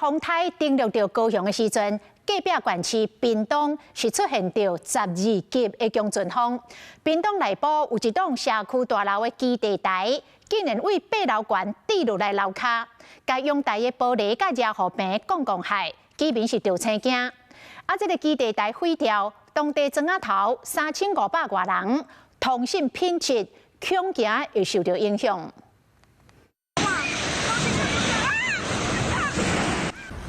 風颱登陸著高雄的時陣，隔壁縣市屏東是出現著12級的強陣風。屏東內埔有一棟社區大樓的基地台，竟然對八樓懸跌落來樓跤，共陽台的玻璃佮遮雨棚摃摃害，居民是著青驚。啊，這个基地台毀掉，當地莊仔頭3500外人，通信品質恐驚會受著影響。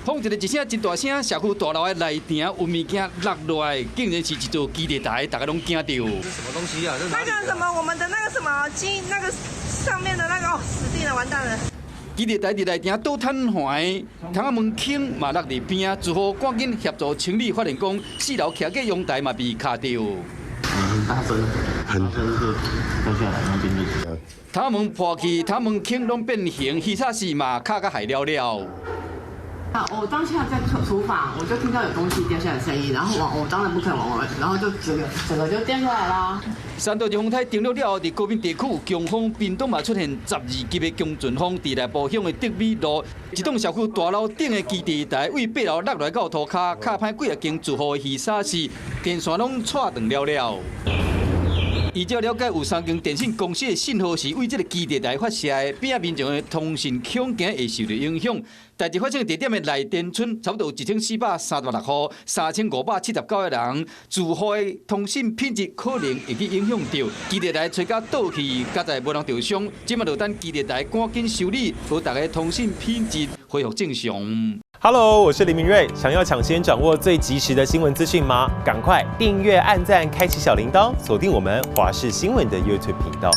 風一个一聲真大聲，社區大樓的內埕有物件落落來，竟然是一座基地台，大家攏驚著。這是什麼東西啊？那個什麼，我們的那個什麼機，那個上面的那個，哦，死定了，完蛋了！基地台佇內埕倒癱瘓，窗仔門框嘛落佇邊仔，住戶趕緊協助清理，發現講四樓徛個陽台嘛被卡著。很大聲，很大聲就掉下來那邊就。窗仔門破去，窗門框攏變形，魚叉絲嘛卡甲害了了。啊！我當下在廚房，我就聽到有東西掉下來聲音，然後往我當然不可能往外，然後就整個整個就掉下來啦。三都號風颱登陸了後，佇高屏地區有強風，屏東嘛出現12級的強陣風，佇內埔鄉的德美路，一棟社區大樓頂的基地台對八樓落來到塗跤，卡歹幾仔間住戶的魚叉絲，電線攏掣斷了了。依照了解，有三間電信公司的信號是對這个基地台發射的，邊仔民眾的通訊恐驚會受著影響。代誌發生地點的內田村，差不多有1436戶，3579個人，住戶的通訊品質可能會去影響著。基地台吹甲倒去，佳哉無人著傷，這馬就等基地台趕緊修理，予大家通訊品質恢復正常。 Hello，我是林明瑞，想要搶先掌握最及時的新聞資訊嗎？趕快訂閱、按讚、開啟小鈴鐺，鎖定我們華視新聞的 YouTube 頻道。